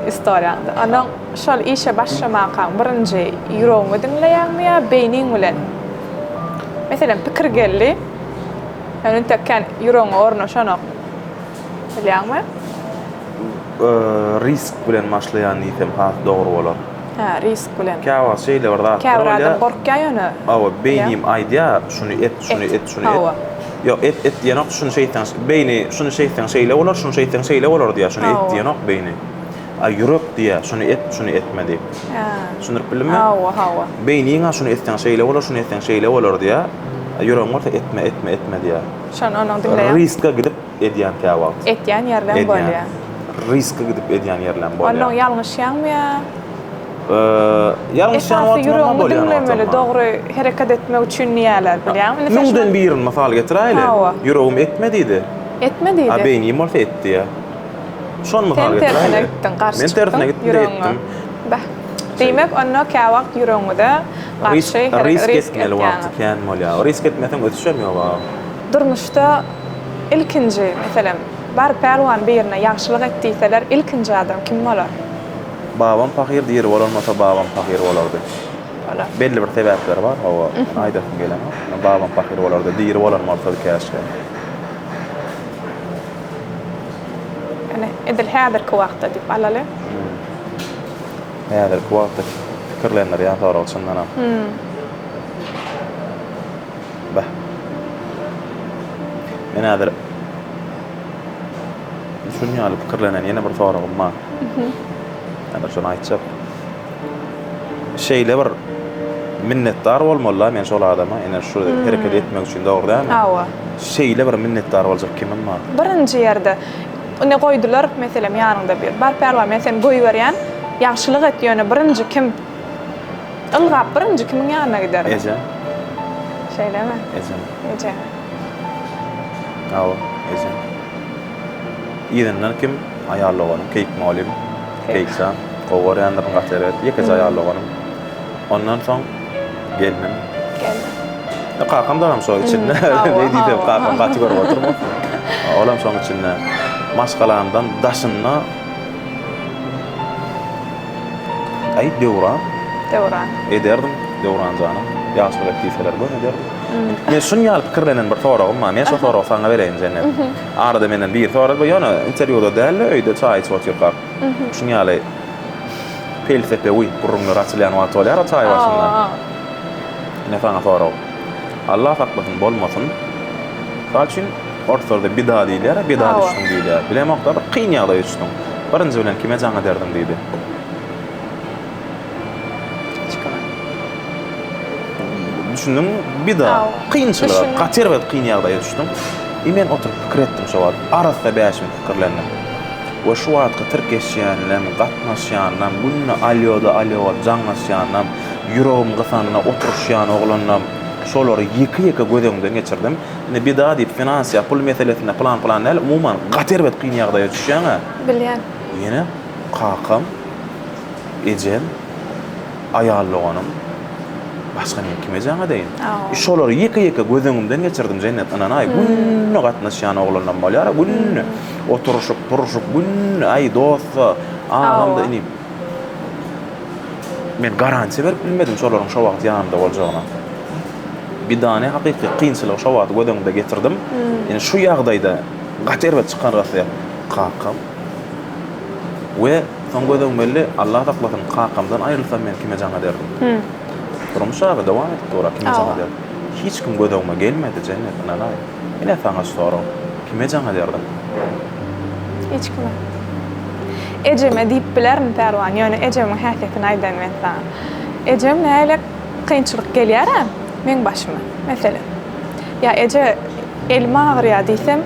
istoriýaňda. Onnoň şol işe başlamakaň birinji ýüregiňi diňleýäňmi ýa beýniň bilen? Meselem pikir geldi. Ýöne entek kän ýüregiňe ornaşanok. Bilýäňmi? Risk bilen başlaýan diýsem has dogry bolar. Hä, risk bilen. Käwagt şeýle bir zatlar Käbir adam gorkýar ýöne. Hawa, beýnim aýdýar, şuny et, şuny et, şuny et. Hawa. Ýok, et, et diýenok, şuny şeýtseň, beýni şuny şeýtseň şeýle bolar, şuny şeýtseň şeýle bolar diýýär, şuny et diýenok beýni. A ýürek diýýär, şuny et, şuny etme diýip. Hä. Düşündirip bildimmi? Hawa, hawa. Beýniň-ä şuny etseň şeýle bolar, şuny etseň şeýle bolar diýýär. A ýüregiň bolsa etme, etme, etme diýýär. Şony onuň diňleýän. Riske gidip edýän käwagt. Etýän ýerleň bolýar. Riske gidip edýän ýerleň bolýar. Onnoň ýalňyşýaňmy ýa? Ýalňyşýan Esasy wagtym ýüregiňi bolýan diňlemeli wagtym. dogry hereket etmek üçin diýýärler, bilýäňmi? Indi sen Müňden birini mysal getiräýeli. Hawa. Ýüregim etme diýdi. Etme diýdi. A beýnim bolsa et diýýär. Şony mysal Sen getiräýeli. tersine gitdiň, garşy Men çykdyň tersine gitdim-de ýüregiňe. etdim. Beh. Diýmek, onda käwagt ýüregiňize garşy Risk risk etmeli wagty etýäňiz. kän bolýar. Risk etmeseň ösüşem ýok aga. Durmuşda ilkinji, meselem, bar pälwan birine ýagşylyk et diýseler, ilkinji adam kim bolar? Babam pahyr diri bolan bolsa babam pahyr bolardy. Bolar. Belli bir sebäpleri bar, hawa, aýdasym gelenok. Babam pahyr bolardy, diri bolan bolsady käşgä. Ýöne edil häzirki wagtda diýip alaly. Häzirki wagtda pikirlendirýän sorag çyndanam. Beh. Men häzir şuny ýaly pikirlenen ýene bir soragym bar. Häzir şony aýtjak. Şeýle bir minnetdar bolmaly-da men şol adama, ine şu hereket etmek üçin dogry dälmi? Hawa. Şeýle bir minnetdar boljak kimim bar? Birinji ýerde ine goýdular, meselem, ýanyňda bir bar pälwan men seni goýberýän, ýagşylyk et, ýöne birinji kim? Ylgap birinji kimiň ýanyna giderdiň? Ejem. Şeýlemi? Ejem. Ejeň. Hawa, ejem. Yzyndan kim? Aýal doganym Keýik mugallym. Keýikjan. Gowy görýändirin gaty erbet. Ýekeje aýal doganym. Ondan soň gelnim. Gelnim. Kakam dagam şo içinde. Neý diýsem kakam gaty görüp oturmaz. Olam şoň içinde. Maşgalamdan daşynda Aý Döwran. Döwran. Ederdim Döwran jana. Ýagşylyk et diýseler göni ederdim. Men şuny ýaly pikirlenen bir soragym bar. Men şo soragy saňa bereýin Jennet. Arada menden biri sorady, bu ýöne interwýuda däl-de, öýde çaý içip otyrkak. Şuny ýaly pelsepewi gürrüňler açylýan wagty bolýar-a çaý başynda. Ine saňa sorag. Allah saklasyn bolmasyn. Mysal üçin, orslarda bida diýilýär-a, bida düşdüň diýilýär. Bilemok-da, bir kyn ýagdaýa düşdüň. Birinji bilen kime jaň ederdiň diýdi. Hiç kime. Düşündiňmi? Bida, kynçylyga, gaty erbet kyn ýagdaýa düşdüň. I men oturyp pikir etdim şo wagt. Arassa bäş minut pikirlendim. We şu wagtky tirkeşýänlem, gatnaşýanlam, günde alýoda alýo bolup jaňlaşýanlam, ýüregim gysanda oturyşýan oglanlam, şolary ýeke-ýeke göz öňümden geçirdim. Indi bida diýip finans ýa pul meselesinde pylan-pylan däl, umuman gaty erbet kyn ýagdaýa düşýäň-ä. Bilýän. Ýene kakam, ejem, aýal doganym, başga men kime jaň edeýin? Şolary ýeke-ýeke göz öňümden geçirdim, Jennet, ynanaý, günde gatnaşýan oglanlam bolýar-a, günde oturyşyp, turuşyp, günde, aý, dost-da, agam-da, inim. Men garantiýa berip bilmedim şolaryň şo wagt ýanymda boljagyna. Bidany hakyky kynçylygy şo wagt göz öňünde getirdim. Indi şu ýagdaýda gaty erbet çykargasy kakam we soň göz öňüme geldi, Allah saklasyn, kakamdan aýrylsam men kime jaň ederdim? Durmuş aga dowam edip dur, kime jaň ederdim? Hiç kim göz öňüme gelmedi, Jennet, ynanaý. Ine saňa şu sorag, kime jaň ederdiň? Hiç kime. Ejeme diýip bilerin Pälwan, ýöne ejemiň häsiýetini aýdaýyn men saňa. Ejem nähili kynçylyk gelýär-ä meň başyma, meselem. Ýa eje, elim agyrýar diýsem,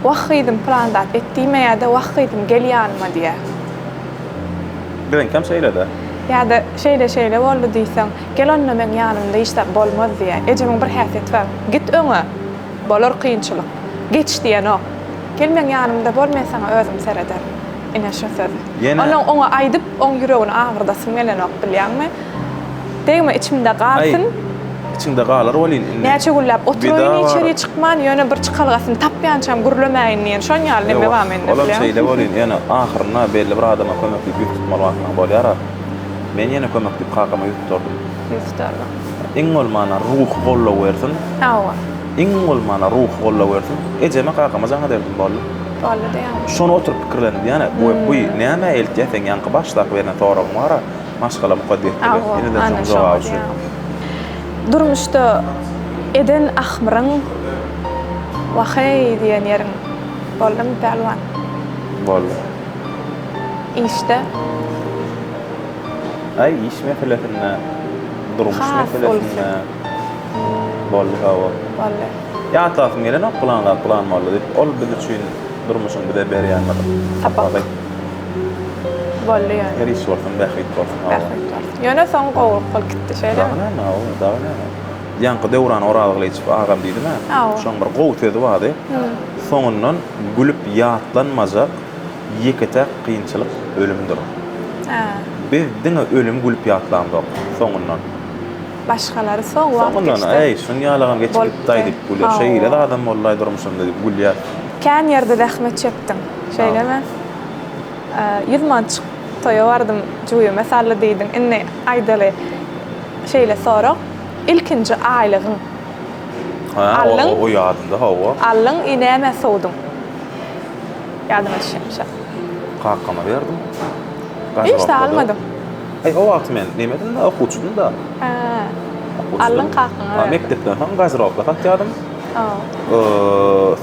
wah gyzym pylan zat et diýmeýär-de, wah gyzym gel ýanyma diýýär. Biziňkem şeýle-dä. Ýa-da şeýle-şeýle boldy diýseň, gel onda meň ýanymda hiç zat bolmaz diýýär. Ejemiň bir häsiýeti bar, git öňe, bolar kynçylyk, geç diýenok. Gel meň ýanymda bol, men saňa özüm serederin. Ine şo sözi. Ýene. Onnoň oňa aýdyp, oň ýüregini agyrdasym gelenok, bilýäňmi? Degme içimde galsyn. Aý, içiňde galar welin indi. Näçe günläp Bida oturaýyn bar. içeri çykman, ýöne bir çykalgasyny tapýançam gürlemäýin diýen şon ýaly neme Ýok, bar mende, olam bilýäňmi? şeýle welin, ýöne ahyrynda belli bir adama kömek diýip ýüz tutmaly wagtyň bolýar-a. Men ýene kömek diýip kakama ýüz tutardym. Ýüz tutardyň. Iň bolmanda ruhy goldaw bersin. Hawa. Iň bolmanda ruhy goldaw bersin. Ejeme, kakama jaň ederdim, boldy. Boldy diýýäňmi? Şony oturyp pikirlendim diýýän-ä. We bu nämä eltýär seň ýaňky başdaky beren soragyň bar-a, maşgala mukaddesligi. Hawa, Ine-de ana şoň şoňa jogaby şu. diýýän. Durmuşda eden ahmyryň waheý diýen ýeriň boldumy, Pälwan? Boldy. Işde? Aý, iş meselesinde, durmuş Has ulusy. meselesinde boldy, hawa. Boldy. Ýatlasym gelenok pylan zat pylan boldy diýip. Ol biz üçin durmuşyň bize berýän bir Sapak. sapagy. Boldy ýöne. Her iş bolsun, bähbit bolsun, hawa. Bähbit bolsun. Ýöne soň gowulyk bolup gitdi, şeýlemi? Dagy näme, hawa, dagy näme. Ýaňky Döwran Orazgylyjow agam diýdim-ä. Hawa. Şoň bir gowy sözi bardy. Soňundan gülüp ýatlanmajak Ýeke-täk kynçylyk ölümdir. Hä. Biz diňe ölümi gülüp ýatlamzok, soňundan. Başgalary soň wagt Soňundan, geçdi. Äý, şuň ýalagam geçip gitdi-aý diýip gülýär. Şeýle zadam boldy-aý durmuşymda diýip gülýär. Kän ýerde zähmet çekdiň, şeýlemi? 100 manatjyk toýa bardym, jübime saldy diýdiň. Indi aýdaly, şeýle sorag, ilkinji aýlygyň Hä, aldyň? o ýadymda, hawa. Aldyň i nämä sowduň? Ýadyma düşýänçä. Kakama berdim. Hiç zat almadym. Aý, o wagty men nemedim-de, okuwçydym-da. Hä. Aldyň kakaňa berdiň. Mekdepden soň gazirowka satýardym.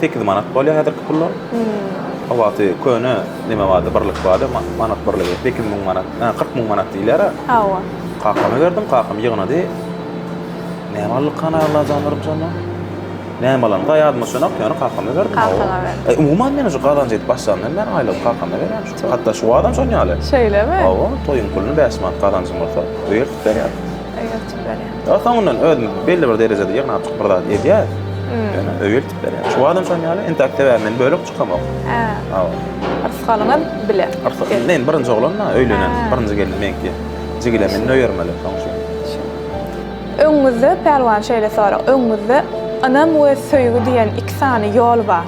8 manat bolýar häzirki pullar. O wagty köne neme bardy, birlik bardy, manat birligi 8000 manat, 40000 manat diýilýär-ä. Hawa. Kakama berdim, kakam ýygnady. Näme aldyk hany Allajanlarym şonda? Näme alanymy ýadyma düşenok, ýöne kakama berdim. Kakaňa berdiň. E, umuman men şu gazanç edip başlandan bäri aýlygymy kakama berýän. Hatda şu wagtam şon ýaly. Şeýlemi? Hawa, toýuň puluny 5 manat gazanjym bolsa, öýe eltip berýän. Öýe eltip berýän. Ýa soňundan özüm belli bir derejede ýygnap çykyp bir zat edýäs. Ýöne öýe eltip berýän. Şu wagtam şon ýaly, entäk sebäbi men bölek çykamok. Hä. Hawa. Rysgalyňyz bile. Rysgal, men birinji oglan-da, öýlenen, birinji gelin meňki. Jigilem indi öýermeli, soň şu. Öňüňizde, Pälwan şeýle sorag, öňüňizde ynam we söýgi diýen iki sany ýol bar.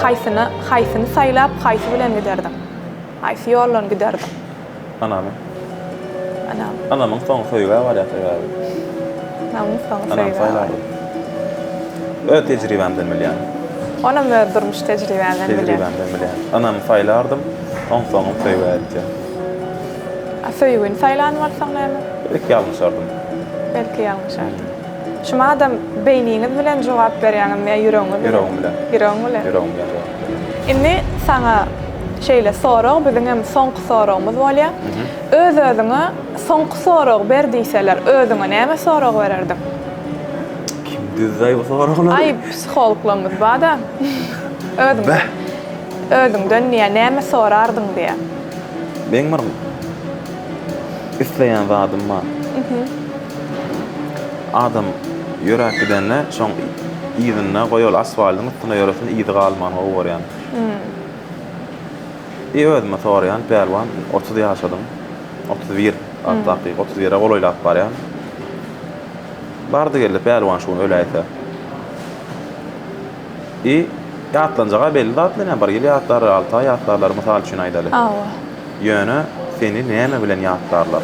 Haýsyny, haýsyny saýlap, haýsy bilen giderdiň? Haýsy ýoldan giderdiň? Ynamy. Ynam. Ynamyň soňy söýgä barýar sebäbi. Ynamyň soňy Ynamy söýgä saýlardym. Öz tejribämden bilýän. Onam öz durmuş tejribäňden bilýän. Tejribämden bilýän. Ynamy saýlardym, oň soňam söýgä eltýär. A söýgini saýlan bolsaň näme? Belki ýalňyşardym. Belki ýalňyşardyň. Şu madam beýniňiz bilen jogap berýäňizmi ýa ýüregiňiz bilen? Ýüregim bilen. Ýüregiň bilen? Ýüregim bilen jogap berýän. Indi saňa şeýle sorag, biziň hem soňky soragymyz bolýar. Öz-özüňe soňky soragy ber diýseler, özüňe näme sorag bererdiň? Kim düzdi-aý bu soraglary? Aý, psihologlarymyz bar-da. Özüň. Beh! Özüňden diýýär, näme sorardyň diýýär. Meň bir isleýän zadym bar. Adam ýöräp gidende şoň yzynda goý ol asfaltyň üstünde ýöresin yzy galmagyny gowy görýän. I özüme soraýan Pälwan 30 ýaşadyň. 31 takyk 31-e golaýlap barýan. Bardy geldi Pälwan şu gün öläýse. I ýatlanjaga belli zat menä bir ýyl ýatlarlar, alty aý ýatlarlar mysal üçin aýdaly. Hawa. Ýöne seni näme bilen ýatlarlar?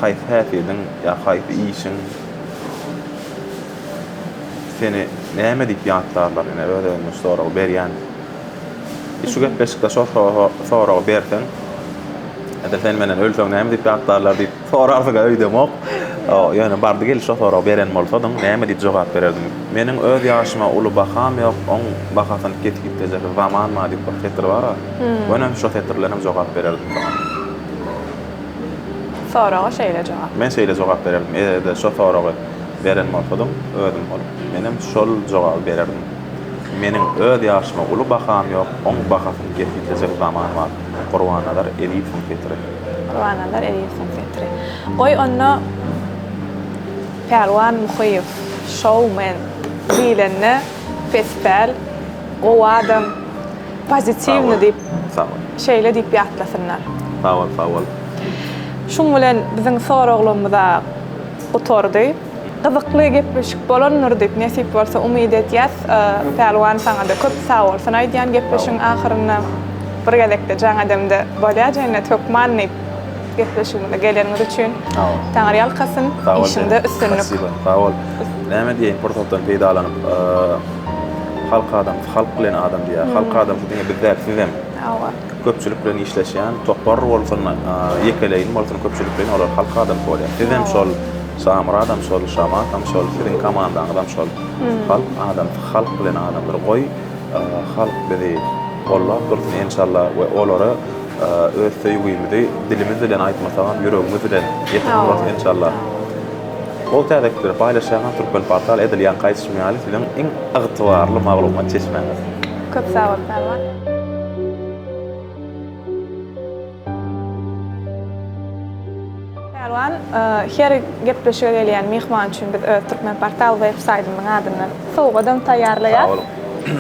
Haýsy häsiýediň ýa haýsy işiň seni näme diýip ýatlarlar ine öz-özüme şu soragy berýän. I şu gepleşikde şo soragy berseň, edil sen menden ölseň näme diýip ýatlarlar diýip Sorarsyň-a öýdemok. Ýöne bardy-geldi şo soragy beren bolsadyň, näme diýip jogap bererdiň? Meniň öz ýaşyma uly baham ýok, oň bahasyny kesgitlejek zaman bar diýip bir setir bar-a. Gönem şo setir bilenem jogap bererdim saňa. Soraga şeýle jogap. Men şeýle jogap bererdim, eger-de şo soragy beren bolsadyň, özüm bolup, menem şol jogaby bererdim. Meniň öz ýaşyma uly baham ýok, oň bahasyny kesgitlejek zaman bar. Gurbannazar Ezizowyň setiri. Gurbannazar Ezizowyň setiri. Goý onda Pälwan Muhyýew, şoumen diýlende pespäl, gowy adam, pozitiwny diýip, şeýle diýip ýatlasynlar. Sag bol, sag bol. Şuň bilen biziň soraglymyza gutardy. Gyzykly gepleşik bolandyr diýip nesip bolsa umyt edýäs. Pälwan saňada köp sagbolsun aýdýan gepleşigiň ahyrynda. Bir gezekde jaň edemde bolýa Jennet hökman diýip. gepleşigimize geleniňiz üçin. Taňry ýalkasyn, işiňde üstünlik. Spasiba, sag bol. Näme diýeýin, pursatdan peýdalanyp, halk adamsy halk bilen adam diýýär. Halk adamsy diňe biz däl, sizem. Hawa. Köpçülik bilen işleşýän topar bolsun, ýekeleýin bolsun, köpçülikleýin olar halk adamsy bolýar. Sizem şol, Şamyradam şol, Şamatam şol, siziň komandaňyzam şol. Halk adamsy halk bilen adamdyr. Goý, halk bizi gollap dursun enşalla we olara öz söýgimizi dilimiz bilen aýtmasagam ýüregimiz bilen ýetirip durarys enşalla. Gowy täzelikleri paýlaşýaňyz Türkmenportal edil ýaňky aýdyşym ýaly siziň iň ygtybarly maglumat çeşmäňiz. Köp sag bol Pälwan. Pälwan, her gepleşige gelýän myhman üçin biz öz Türkmenportal web saýtymyzyň adyndan sowgadam taýýarlaýas. Sag boluň.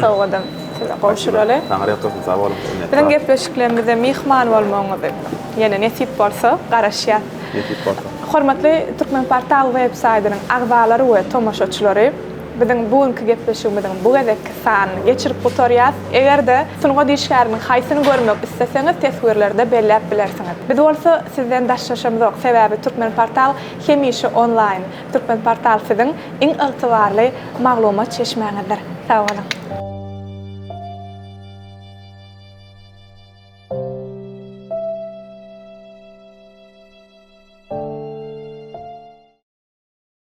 Sowgadam size gowşuraly. Taňry ýalkasyn, sag boluň. Minnetdar. Biziň gepleşiklerimize myhman bolmagyňyzy ýene nesip bolsa garaşýas. Nesip bolsa. Hormatly Türkmenportal web saýtynyň agzalary we tomaşaçylary! Biziň bu günki gepleşigimiziň bu gezekki sanyny geçirip gutarýas. Eger-de sungat işgäriniň haýsyny görmek isleseňiz teswirlerde belläp bilersiňiz. Biz bolsa sizden daşlaşamzok, sebäbi Türkmenportal hemişe onlaýn. Türkmenportal siziň iň ygtybarly maglumat çeşmäňizdir. Sag boluň!